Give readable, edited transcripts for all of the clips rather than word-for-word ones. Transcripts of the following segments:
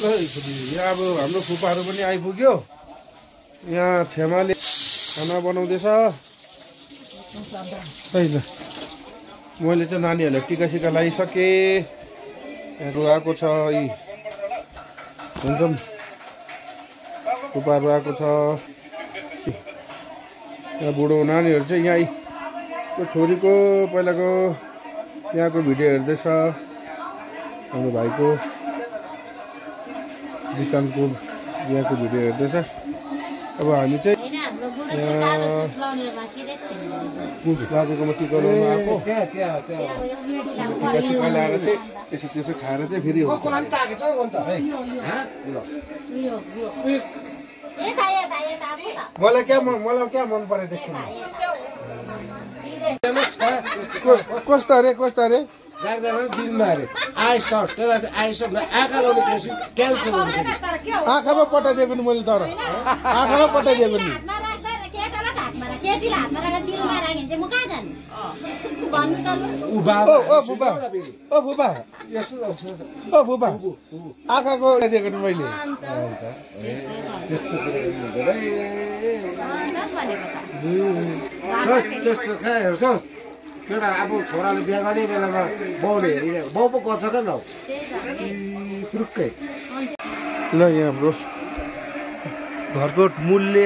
यहाँ अब हाम्रो फुपाहरू पनि आइपुग्यो। यहाँ छेमाले खाना बनाउँदैछ। होइन मैले चाहिँ नानीहरूलाई टिका सिका लगाइसकेँ। यहाँ आएको छ यी हुन्छ फुपाहरू आएको छ। यहाँ बुढो नानीहरू चाहिँ यहीँको छोरीको पहिलाको यहाँको भिडियो हेर्दैछ। हाम्रो भाइको दिशानको यहाँको भिडियो हेर्दैछ। अब हामी चाहिँ बाजेकोमा टिका लगाउनु आएको। टिका सिका लगाएर चाहिँ यसो त्यसो खाएर चाहिँ फेरि मलाई क्या मन परेदेखि कस्तो अरे दिनमा अरे आँखामा पठाइदिएको नि मैले तर आँखामा पठाइदिएको नि आँखाको दिएको नि मैले त्यस्तो हेर्छ केटा अब छोराले बिहा गर्ने बेलामा बाउले हेरिरहेको बाउ पो गर्छ क्या न पुरुक्कै ल। यहाँ हाम्रो घरको मूलले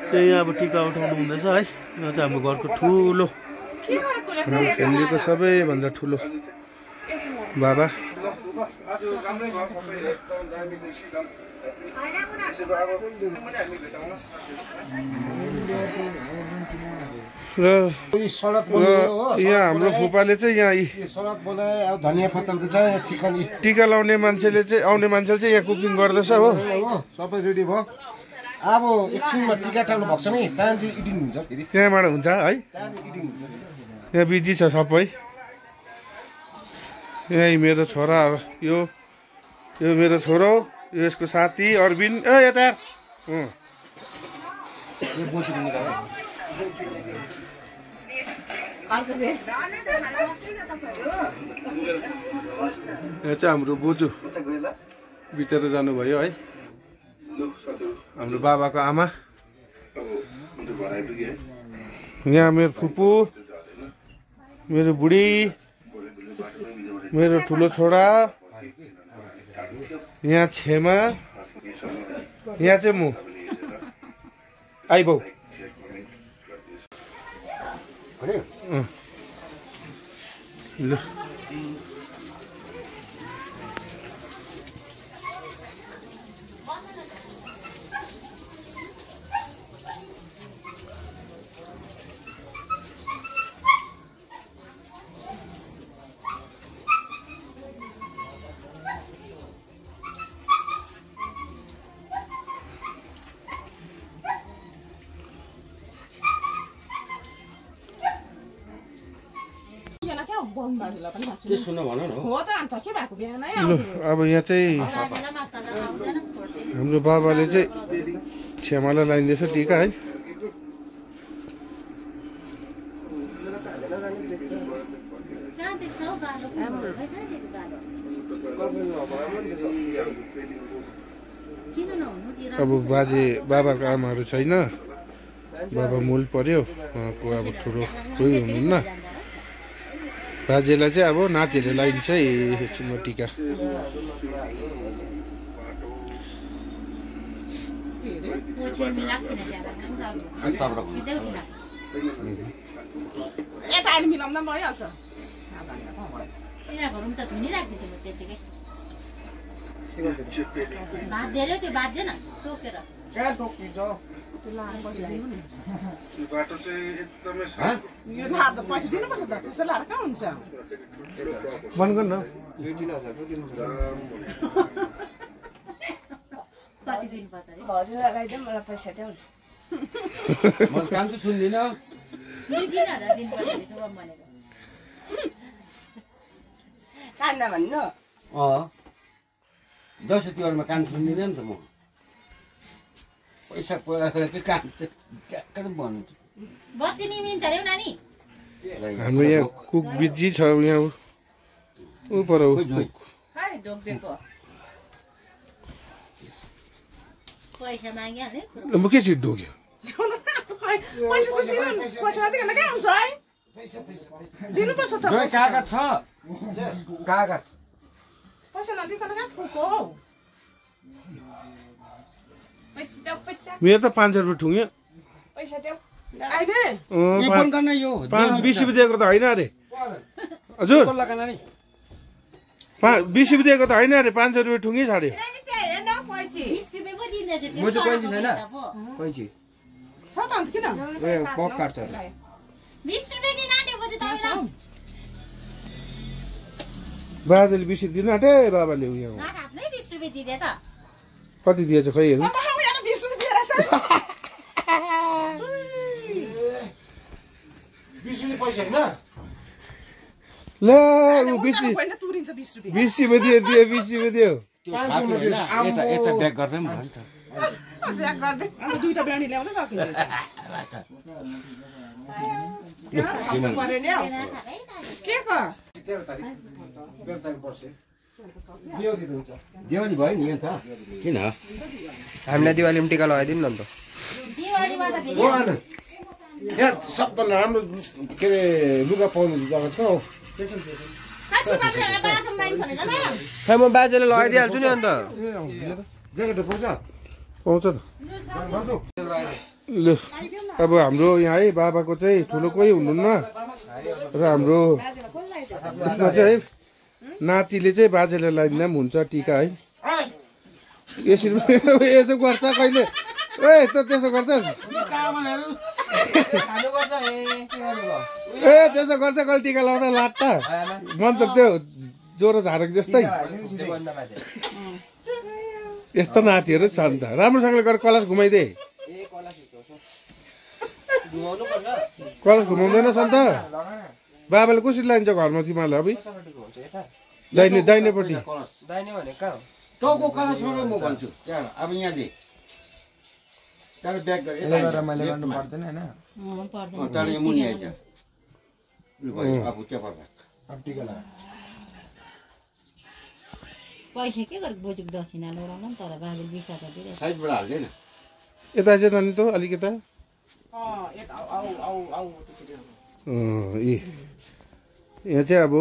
चाहिँ यहाँ अब टिका उठाउनु हुँदैछ है। यहाँ चाहिँ हाम्रो घरको ठुलो फ्यामिलीको सबैभन्दा ठुलो बाबा र यहाँ हाम्रो फुपाले चाहिँ यहाँ टिका लाउने मान्छेले चाहिँ आउने मान्छेले चाहिँ यहाँ कुकिङ गर्दैछ हो। सबै रेडी भयो। अब एकछिनमा टिका टाल्नु भएको छ नि त्यहाँदेखि इटिङ हुन्छ फेरि त्यहाँबाट हुन्छ है। यहाँ बिजी छ सबै। यही मेरो छोरा यो मेरो छोरा हो। यसको साथी अरविन्द यता यहाँ चाहिँ हाम्रो बोजू बितेर जानुभयो है। हाम्रो बाबाको आमा। यहाँ मेरो फुपू मेरो बुढी मेरो ठुलो छोरा यहाँ छेमा यहाँ चाहिँ म आइबाउ ल अब यहाँ चाहिँ हाम्रो बाबाले चाहिँ छेमालाई लगाइदिएछ टिका है। अब बाबाको आमाहरू छैन। बाबा मूल पर्यो को अब ठुलो कोही हुनुहुन्न। बाजेलाई चाहिँ अब नातिहरूले लगाइदिन्छ एकछिनमा टिका। बन्द गर्नु काम चाहिँ सुन्दिनँ। दसैँ तिहारमा कान सुन्दिनँ नि त म। पैसा काम हाम्रो यहाँ कुक बिजी छ। यहाँ ऊ पर पैसा मागिहाल्ने म के सिट ढोक्यो पैसा त दिनु पैसा नदिकन के हुन्छ है दिनुपर्छ त कागज छ कागज पैसा नदिकन कहाँ ठोको मेरो त 500 रुपियाँ ठुङ्यो पैसा देऊ अहिले 20 रुपियाँ दिएको त होइन अरे हजुर 20 रुपियाँ दिएको त होइन अरे 500 रुपियाँ ठुङ्गी छाड्यो 20 रुपियाँ पो दिँदैछ त्यो म चाहिँ कैँची छैन कैँची छ त अन्त किन ए पक काट्छ 20 रुपियाँ दिन आँटेपछि तपाईँलाई बाजेले 20 दिन आँटे बाबाले उयो आफ्नै 20 रुपियाँ दिँदै त कति दिएछ खै हेर्नु 20 रुपियाँ दिएर छ 20 रुपियाँ पैसा होइन ल उ 20 होइन तुरिन्छ 20 रुपियाँ 20 रुपियाँ दियो 20 रुपियाँ दियो यता ब्याग गर्दै पनि भयो नि त ब्याग गर्दै अन्त दुईटा ब्याडी ल्याउन सकिन्छ के को दिवाली भयो नि त किन हामीलाई दिवालीमा टिका लगाइदिनु न अन्त दिवालीमा त फेरि यहाँ सबभन्दा राम्रो के अरे लुगा पाउने जग्गा छ हौ खै म बाजेले लगाइदिइहाल्छु नि अन्त ज्याकेट पाउँछ पाउँछ त ल अब हाम्रो यहाँ है बाबाको चाहिँ ठुलो कोही हुनुहुन्न र हाम्रो उसमा चाहिँ है नातिले चाहिँ बाजेलाई लगाइदिँदा पनि हुन्छ टिका है यसरी यसो गर्छ कहिले ए त त्यसो गर्छस् ए त्यसो गर्छ कहिले टिका लगाउँदा लाट्टा मन त त्यो ज्वरो झारेको जस्तै यस्तो नातिहरू छ नि त राम्रोसँगले गरेर कलश घुमाइदे कलश घुमाउँदैन सन्त बाबाले कसरी लान्छ घरमा तिमीहरूलाई अब दाहिनेपट्टि दाहिने भने कहाँ हो टाउको कलशबाट म भन्छु त्यहाँ अब यहाँले त्यहाँ ब्याग मैले गर्नु पर्दैन होइन त्यहाँ यहाँ मुनि आइज अब त्यहाँ पर्दा अब टिका लगा पैसा के गरेर बोजूको दक्षिणा लौराउनु नि तर बाजेले 20,000 दिइरहेछ साइडबाट हाल्दैन यता चाहिँ नानी त अलिक यता यहाँ चाहिँ अब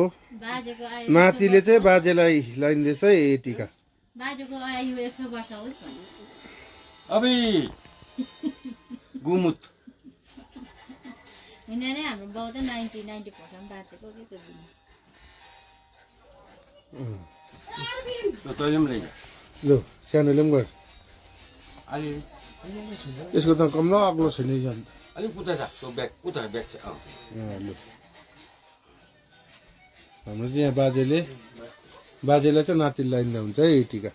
बाजेको आयु नातिले चाहिँ बाजेलाई लगाइदिँदैछ है टिका बाजेको आयु 100 वर्ष होस् भन्नु अबे गुमुत हुँदैन हाम्रो बाउ त 90% बाँचेको के दिनु तैँले पनि लैजा ल सानोले पनि गर अलि यसको त कम न अग्लो छैन यो अन्त अलिक उता छ त्यो ब्याग उता ब्याग छ ल हाम्रो चाहिँ यहाँ बाजेलाई चाहिँ नातिले लगाइदिँदा हुन्छ है टिका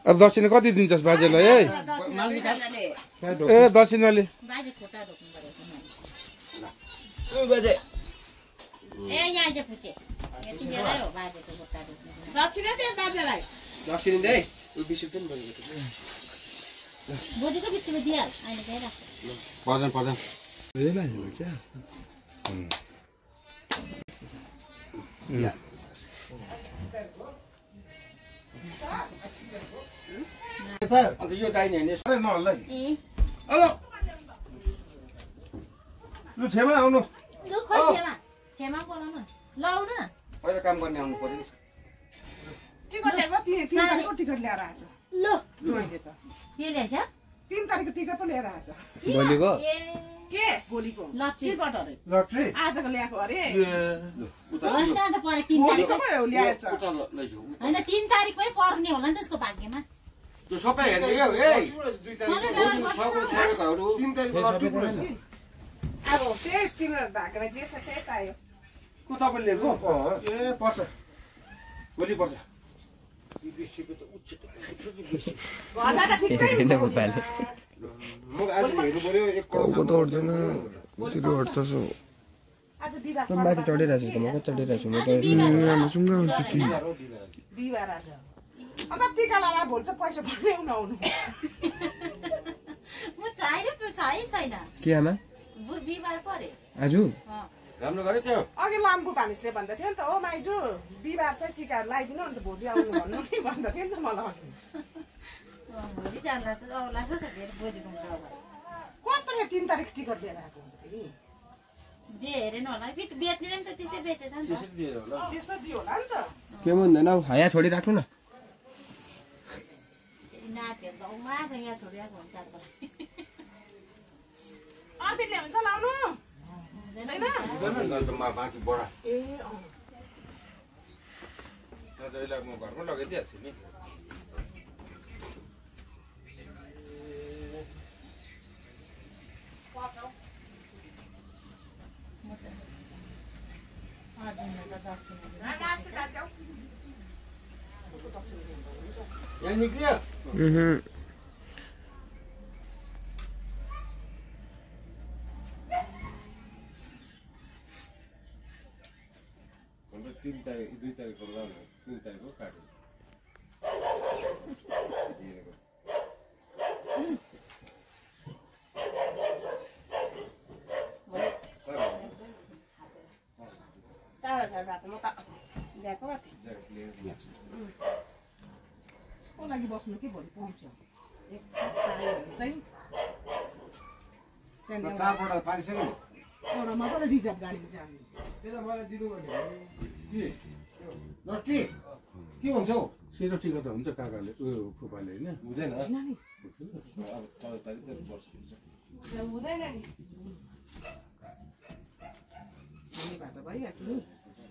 अब दक्षिणा कति दिन्छस् बाजेलाई है ए दक्षिणाले बाजे खोटा ढोक्नु पऱ्यो बाजे ए यहाँ चाहिँ पुचे यति बेला हो बाजेको खोटा ढोक्नु दक्षिणा दे बाजेलाई दक्षिण दे उ 20 रुपियाँ पनि बोजूको 20 रुपियाँ दिइहाल अहिले दिइराख पर्दैन अन्त यो दाहिने हेर्ने नहल्लै ए हेलो लु छेमा आउनु लु खोइ छेमा बोलाउनु लाउनु न पहिला काम गर्ने आउनु पर्यो टिकट ल्याएर 3 तारिकको टिकट ल्याएर आएछ लु जोइले त के ल्याएछ 3 तारिकको टिकट पो ल्याएर आएछ भोलिको के भोलिको लट्ठी टिकट अरे लट्री आजको ल्याएको अरे होस् न त परे 3 तारिक भोलिको पो ल्याएछ उता लैजाऊ हैन 3 तारिकमै पर्ने होला नि त्यसको भाग्यमा त्यो सबै हेर्ने यो ए सगुन 3 तारिकको लट्री परेछ अब त्यही तिम्रो भागमा जे छ त्यही पायो को तपाईँले लिएको ए पर्छ भोलि पर्छ घरमा त ठिकै हुन्छ म आज हेर्नु पर्यो 1 करोड त उठ्दैन कसरी उठ्छ सो आज बिहिबार म माथि चढिरहेको छु त म कति चढिरहेको छु म त बिहिबार आज अन्त टिका लगाएर भोलि चाहिँ पैसा भर्ने आउनु म छैन के आमा बिहिबार परे आज राम्रो गरे त्यो अघि लाम्बु भानिसले भन्दा थियो नि त ओ माइजू बिहिबार चाहिँ टिका लगाइदिनु अन्त भोलि आउनु भन्नु नि भन्दा थियो नि त मलाई भोलि जान्ला चाहिँ आउला छ त फेरि बोजूको अब कस्तो 3 तारिक टिकट दिएर आएको फेरि दे हेरेन होला फेरि बेच्नेले पनि त त्यसै बेचेछ नि त त्यसो दियो होला नि त के भन्दैन यहाँ छोडी राख्नु न नातिहरू त औमा छ यहाँ छोडिरहेको हुन्छ अर्बिटले हुन्छ लाउनु बाँकी बडा ए दादालाई म घरमा लगाइदिएको छु नि यहाँ निक्लियो हाम्रो 3 तारिक 2 तारिकको लाउनु 3 तारिकको काट्यो को लागि बस्नु कि भोलि पाउँछ चारपल्ट पारिसक्यो नि एउटा मजाले रिजर्भ गाडी जाने लट्टी के भन्छ हौ सेतो टिका त हुन्छ काकाले उयो फुपाले होइन हुँदैन हैन नि अब 14 तारिक त वर्ष हुन्छ हुँदैन नि अनि भए त भइहाल्छ नि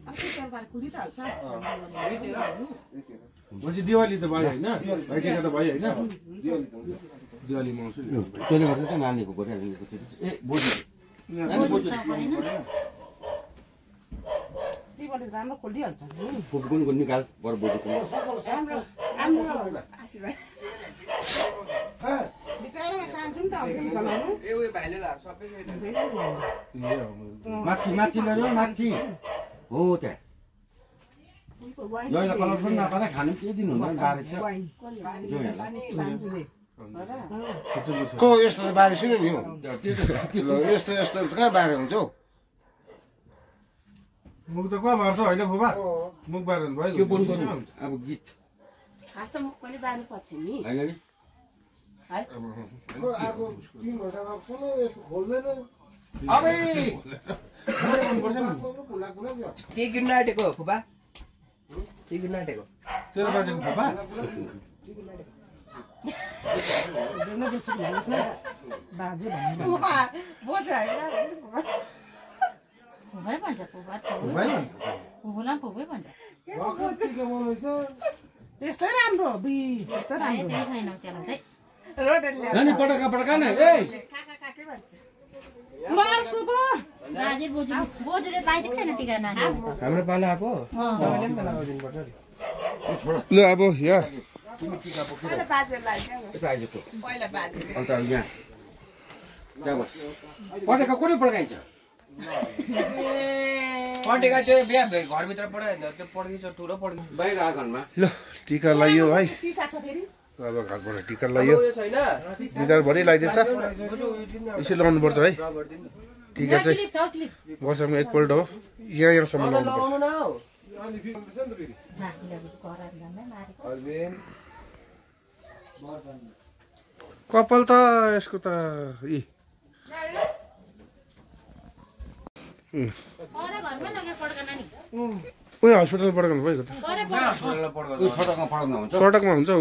अस्ति तरबार खुली त हाल्छ पछि दिवाली त भयो होइन भाइटिका त भयो होइन दिवाली त हुन्छ दिवालीमा आउँछु नि त्यसले गर्दा चाहिँ नानीको गरिहालेको ए बोजू दिवाली त राम्रो खोलिहाल्छ नि फुपू पनि निकाल बर बोजूको बिचारामा सान्छु नि त आउँछ चलाउनु ए उयो भाइले लाग सबै माथि माथि लैजाऊ माथि हो त्यहाँ जहिले कलर पनि नपाउँदा खानु केही दिन हुँदैन बारेछ को यस्तो त बारे सुन्यो नि हौ यस्तो यस्तो कहाँ बारे हुन्छ हौ मुख त कहाँ बार्छ होइन फुपा मुख बार्नु भयो यो बोल गर्नु अब गीत खासो मुख पनि बार्नु पर्थ्यो नि होइन नि आएको 3 घण्टामा कुनै यसको खोल्दैन अबे खुला खुला क्या के किन्न आँटेको फुपा के किन्न आँटेको तेरो बाजेको फुपा बाजे भन्नु फुबै भन्छ फुबा फुपै भन्छ फुबुला फुबै भन्छ त्यस्तै राम्रो त्यस्तै राम्रो त्यही छैन त्यसलाई चाहिँ नानी पटका पटका न ए बाजे बोजूले लगाइदिएको छैन टिका नानीहरू त हाम्रो पालो आएको तपाईँले पनि त लगाइदिनु पर्छ ल अब यहाँ यता आइजको अन्त यहाँ त्यहाँ बस पटेका कुनै पड्काइन्छ पटेका त्यो बिहा घरभित्र पढाइन्छ त्यो पड्किन्छ ठुलो पड्किन्छ बाहिर आँगनमा ल टिका लगाइयो है सिसा छ फेरि अब घरबाट टिका लगाइयो छैन निधारभरि लगाइदिएछ यसो लगाउनु पर्छ है टिका चाहिँ क्लिप छ क्लिप वर्षमा एकपल्ट हो यहाँसम्म लगाउनु पर्छ लगाउनु न हौ कपाल त यसको त यी घरमै लगेर पड्का नानी उयो हस्पिटल पड्काउनु भयो त सडकमा पढाउनु हुन्छ सडकमा हुन्छ ऊ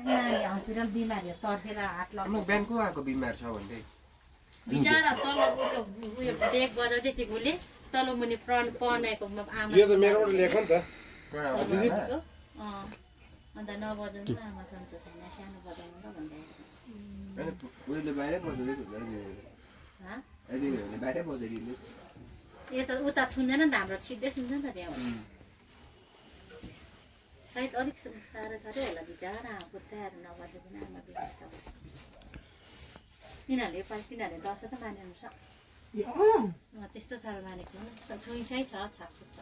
नानी हस्पिटल बिमारीहरू तर्सेर हात म बिहान को आएको बिमार छ भन्दै बिचरा तल उयो ब्याग बजाउँदै थियो उसले तल मुनि पनाएको आमा यो त मेरोबाट लेख नि त अन्त नबजाउनु आमा सन्तोष होइन सानो बजाउनु र भन्दैछ उहिले बाहिरै बजाउँदै बाहिरै बजाइदिनु यता उता छुन्दैन नि त हाम्रो सिधै सुन्छ नि त त्यहाँ सायद अलिक साह्रो साह्रै होला बिचरा पुत्ताहरू नबजाइदिनु आमा बिमार छ तिनीहरूले योपालि तिनीहरूले दसैँ त मानेन त्यस्तो साह्रो मानेको थिएन छुइछाइ छ छापछुप छ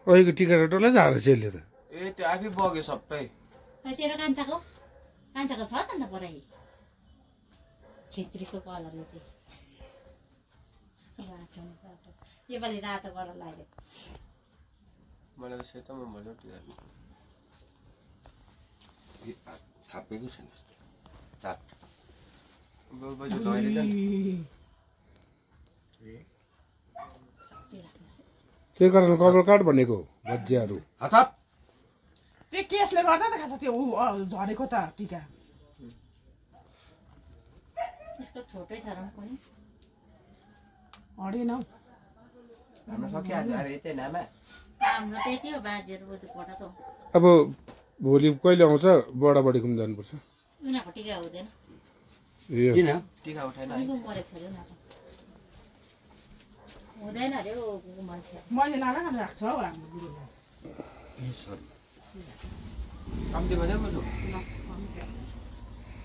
अहिलेको टिका टोटलै झारेछ यसले त ए त्यो आफै बग्यो सबै तेरो कान्छाको छ त अन्त पराइ छेत्रीको कलर यो चाहिँ योपालि रातो गरेर लाग्यो मलाई सेतोमा मजा आउँछ थापेको छैन चाट बजु धैर्य के कारण कपाल काट भनेको भज्याहरू हताप त्यो केसले गर्दा त खास त्यो झरेको त टिका यसको छोटै छ र पनि हडेन हौ हाम्रो सकिहाल्यो अब यतै नामा हाम्रो त्यति हो बाजेहरू बोजू पढा त अब भोलि कहिले आउँछ बडाबडीको पनि जानुपर्छ उनीहरूको टिका हुँदैन ए किन टिका उठाएन उनीको मरेको छ अरे उनीहरूको हुँदैन अरे ओ मान्छे मैले नाला खान राख्छ हौ हाम्रो बुढोले कम्ती भन्यो बोजू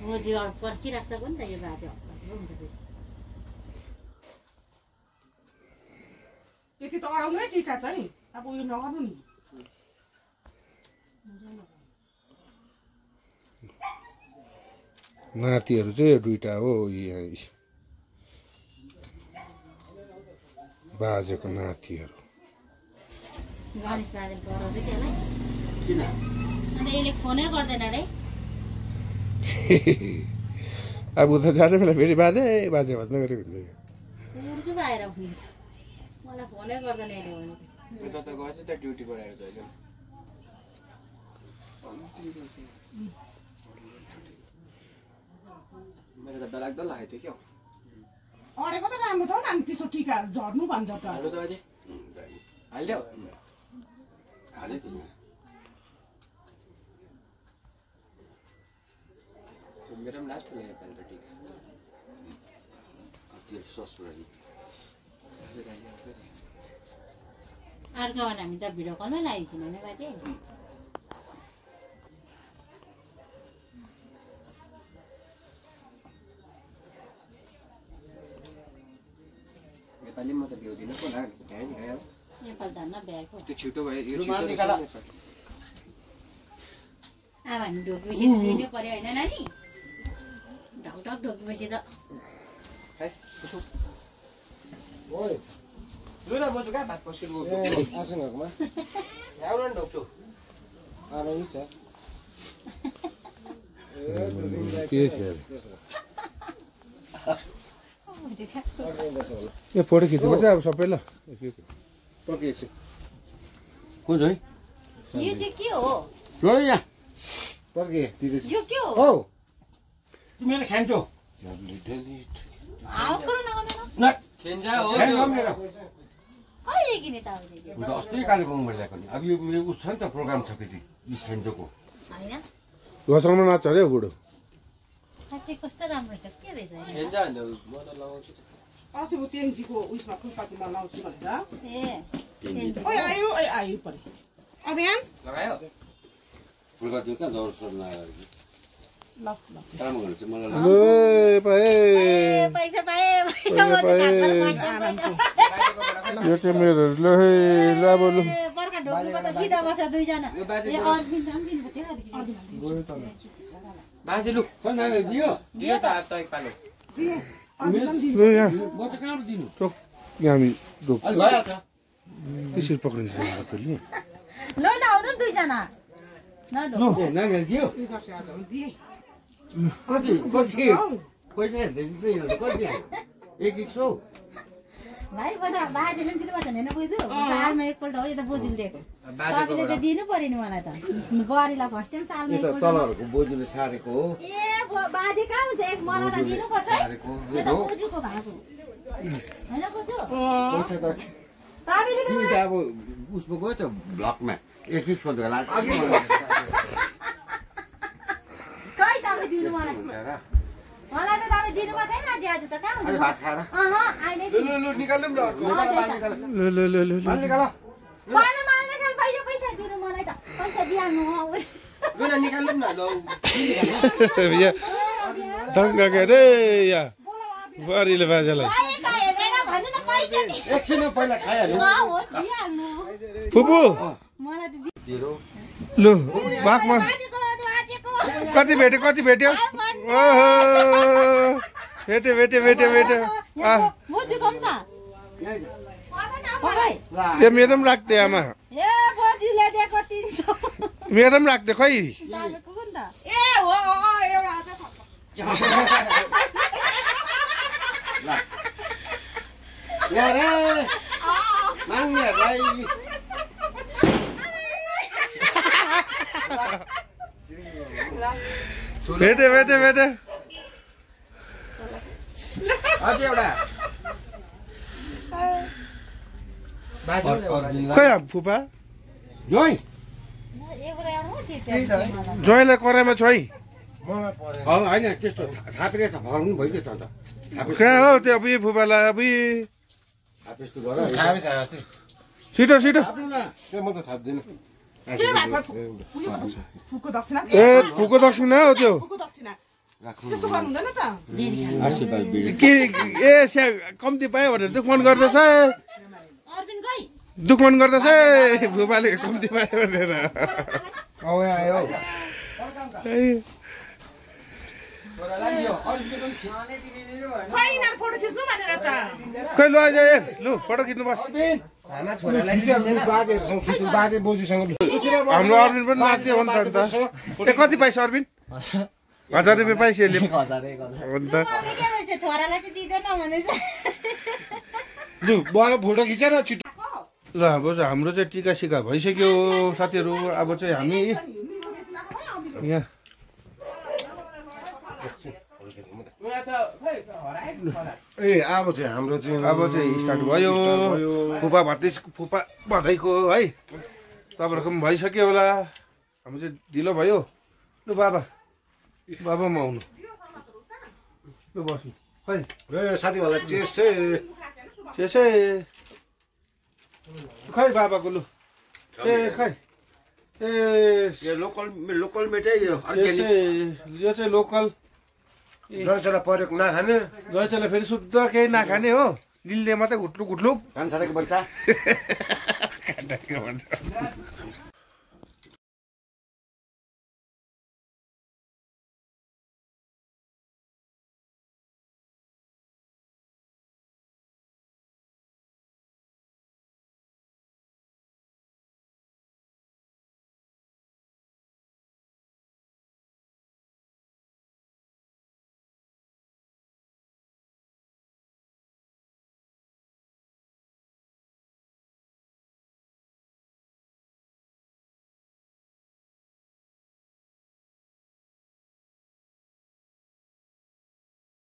बोजू अरू पर्खिरहेको छ नि त यो बाजे हप्ता हुन्छ फेरि यति त अडाउनै टिका चाहिँ अब उयो नगर्नु नि नातिहरू चाहिँ दुईटा हो यहाँ बाजेको नातिहरू गणेश बाजेले पढाउँदै त्यसलाई किन अन्त यसले फोनै गर्दैन अरे अब उता जाने बेला फेरि बाजे बाजे भन्दै गरेको हुन्छ उर्छु बाहिर उठ्ने मलाई फोनै गर्दैन यसले भने जता गएछ त ड्युटी बनाएर जहिले मेरो त डरलाग्दो लागेको थियो क्या अडेको त राम्रो त हौ नानी त्यसो टिका झर्नु भन्छ त हाल्नु त अझै हालिदेऊ हाले त मेरो पनि लास्ट लाग्यो पालि त टिका त्यो ससुराली अर्को भने हामी त भिडियो कलमै लगाइदिन्छौँ होइन बाजे नेपाली म त भ्याउँदिनँ पो लाग्यो त्यहाँ नि आयो नेपाल धन्न भ्याएको त्यो छिटो भयो यो रुमाल छिटो निकाल। अब हामी ढोकेपछि दिनै पर्यो होइन नानी ढकढक ढोकेपछि त है उसो ओइ लु न बोजू कहाँ भात पस्किनु आसनहरूमा आउनु नि ढोक्छु आरामै छ के छ यो फोटो खिच्नुपर्छ अब सबैलाई पकेको कुन चाहिँ यो चाहिँ के हो छु यहाँ पर्के दिदैछु यो के हो हौ तिमीले खान्छौ हाउ करो नगर्नु न खेन्जा हो खान्छौ मेरो कहिले किने त अहिले अन्त अस्ति कालेबुङमा ल्याएको नि अब यो मेरो उस छ नि त प्रोग्राम छ फेरि यो खेन्जोको होइन घोषणामा नाच्छ अरे बुढो साँच्चै कस्तो राम्रो छ के रहेछ होइन? खेन्जा भन्दा म त लगाउँछु त अस्ति ऊ तेन्जीको उयसमा फुलपातीमा लाउँछु भनेर ए ओइ आयो आयो परे अभियान लगायो फुलपातीमा कहाँ दौड सोध्न आएर ल ल काम गर्नु चाहिँ मलाई ए पाए पैसा पाए पैसा म चाहिँ आरामको यो चाहिँ मेरो ल है ल अब लु बर्खा ढोक्नुको त सिधा बस्छ दुईजना यो बाजे ए अर्जुन पनि दिनु पर्थ्यो बाजे लु नानी दियो दियो त अब त एक पालो दिए अभियान दिनु ल यहाँ म त कहाँबाट दिनु टोक यहाँ हामी टोक अलि भइहाल्छ यसरी पक्रिन्छ फेरि ल न आउनु नि दुईजना न ढोक ए नानीले दियो के गर्छ आज दिए कति कति पैसा हेर्दै कति एक सौ भाइ बदा बाजेले पनि दिनुपर्छ नि होइन बुझ्यो सालमा एकपल्ट हो यो त बोजूले दिएको तपाईँले त दिनु पर्यो नि मलाई त बुहारीलाई फर्स्ट टाइम सालमा यो त एकपल्ट तलहरूको बोजूले सारेको हो ए बाजे कहाँ हुन्छ एक मलाई त दिनुपर्छ है सारेको यो त बोजूको भएको होइन बोजू पैसा त तपाईँले त तिमी त अब उसमा गयो त ब्लकमा एक सौ लाग्छ कहीँ तपाईँ दिनु मलाई मलाई त तपाईँ दिनु पर्दैन नि आज त कहाँ हुन्छ भात खाएर अहिले लु निकाल्नु नि ल ल ल ल ल निकाल पहिला माग्ने साल बाहिर पैसा दिनु मलाई त पैसा दिइहाल्नु लु न निकाल्नु न लौ या तङ्गा के रे या बुहारीले बाजेलाई भन्नु न पैसा एकछिन पहिला खाइहाल्नु हो दिइहाल्नु फुपू मलाई त जिरो लु बाघमा बाजेको कति भेट्यो ओहो भेट्यो बोजूको पनि छ ए मेरो पनि राख्दे आमा ए बोजीले दिएको 300 मेरो पनि राख्दे खै तपाईँको कुन त ए हो एउटा यारे माग्नेहरूलाई भेटे भेटे भेटे अझै एउटा खै फुपा जोइ ज्वाइँलाई कराइमा छ है मलाई परेन होइन त्यस्तो थापेर त फर्नु भइदियो त अन्त कहाँ हो त्यो अब फुपालाई अब यस्तो गर खाबे छ अस्ति छिटो छिटो त्यो म त थाप्दिनँ के भएको फुको दक्षिणा ए फुको दक्षिणा हो त्यो फुको दक्षिणा त्यस्तो गर्नु हुँदैन त आशीर्वाद बिडी के ए स्या कम्ती पायो भनेर दुखमन गर्दैछ अर्बिन गई दुखमन गर्दैछ फुपाले कम्ती पायो भनेर आयो खै यिनीहरू फोटो खिच्नु भनेर त खै लु आइज लु फोटो खिच्नु बस बाजेहरूसँग खिच्नु बाजे बोजूसँग हाम्रो अर्बिन पनि नाच्यो हो नि त अन्त ए कति पाइस अर्बिन 1000 रुपियाँ पाइस यसले हो नि त छोरालाई चाहिँ दिँदैन भने चाहिँ लु भयो फोटो खिचेर छिटो ल अब चाहिँ हाम्रो चाहिँ टिका सिका भइसक्यो साथीहरू अब चाहिँ हामी यहाँ ए अब चाहिँ हाम्रो चाहिँ अब चाहिँ स्टार्ट भयो फुपा भदैको है तपाईँहरूको पनि भइसक्यो होला हाम्रो चाहिँ ढिलो भयो लु बाबा म आउनु लु बस्नु खै ए साथीभाइलाई चेसै त्यसै खै बाबाको लु ए खै ए लोकल मिठाई यो चाहिँ लोकल जैसलाई परेको नखाने जैसलाई फेरि शुद्ध केही नखाने हो निलले मात्रै घुट्लुक खान छाडेको बच्चा